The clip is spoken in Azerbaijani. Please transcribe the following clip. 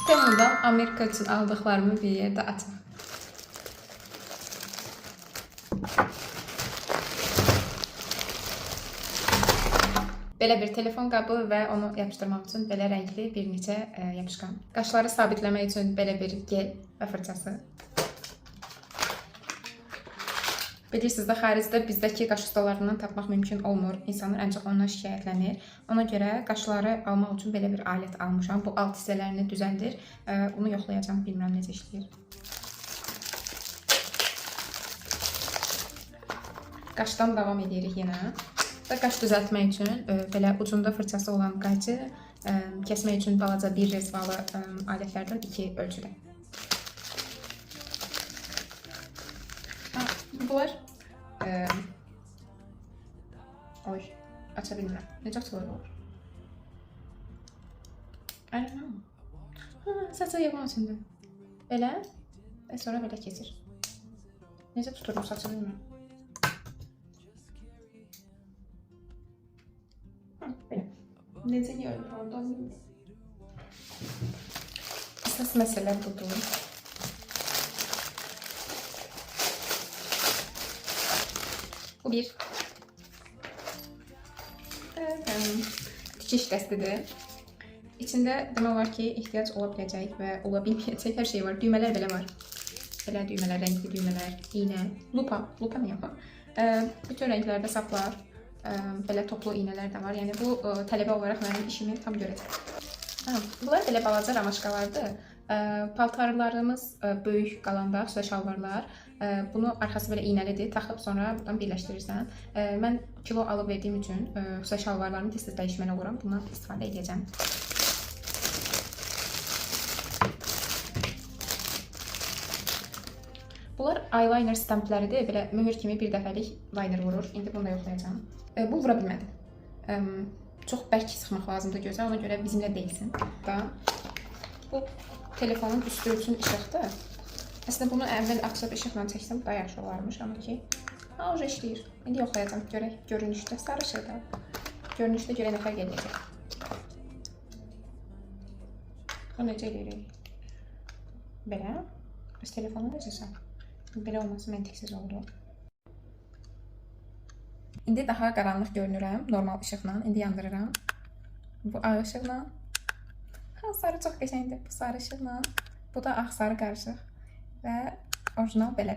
Temu'dan Amerika üçün aldıqlarımı bir yerdə açaq. Belə bir telefon qabı və onu yapışdırmaq üçün belə rəngli bir neçə yapışqan. Qaşları sabitləmək üçün belə bir gel və fırçası. Bilirsiniz də xaricdə bizdəki qaş ustalarından tapmaq mümkün olmur. İnsanlar ən çox ondan şikayətlənir. Ona görə qaşları almaq üçün belə bir alət almışam. Bu alt hissələrini düzəldir. Bunu yoxlayacağam. Bilmirəm necə işləyir. Qaşdan davam edirik yenə. Və qaş düzəltmək üçün belə ucunda fırçası olan qayçı, kəsmək üçün balaca bir rezvalı alətlərdən iki ölçüdə. Ha, bunlar oy, aça bilmirəm. Necə açılır bu? I don't know. Ha, saçı yığmaq üçündür. Belə və sonra belə keçir. Necə tuturum saçı bilmirəm. Ha, belə. Necə görünür oradan bilmirəm. Əsas məsələ budur. Bu bir tikiş dəstidir. İçində demək olar ki, ehtiyac ola biləcək və ola bilməyəcək hər şey var. Düymələr belə var. Belə düymələr, rəngli düymələr, iynə, lupa, lupa nə yox. Bütün rənglərdə saplar, belə toplu iynələr də var. Yəni bu tələbə olaraq mənim işimi tam görəcək. Ha, bunlar belə balaca ramaşkalardır. Paltarlarımız böyük qalanda, xüsusilə şalvarlar, bunu arxası belə iynəlidir, taxıb sonra buradan birləşdirirsən. Mən kilo alıb verdiyim üçün xüsusilə şalvarlarımı tez-tez dəyişməli oluram. Bundan istifadə edəcəm. Bunlar eyeliner stampləridir. Belə möhür kimi bir dəfəlik liner vurur. İndi bunu da yoxlayacağam. Bu vura bilmədi. Çox bərk sıxmaq lazımdır gözə, ona görə bizimlə deyilsin. Da bu telefonun üstü üçün işıqdır. Əslində bunu əvvəl açıb işıqla çəksəm daha yaxşı olarmış, amma ki, ha, o işləyir. İndi yoxlayacağam, görək görünüşdə sarı işıqda. Görünüşdə görək nə fərq eləyəcək. Bu necə eləyirik? Belə. Bəs telefonu necə sağ? Belə olması məntiqsiz oldu. İndi daha qaranlıq görünürəm normal işıqla. İndi yandırıram. Bu ağ işıqla. Ha, sarı çox qəşəngdir. Bu sarı işıqla. Bu da ağ sarı qarışıq. Və orijinal belə.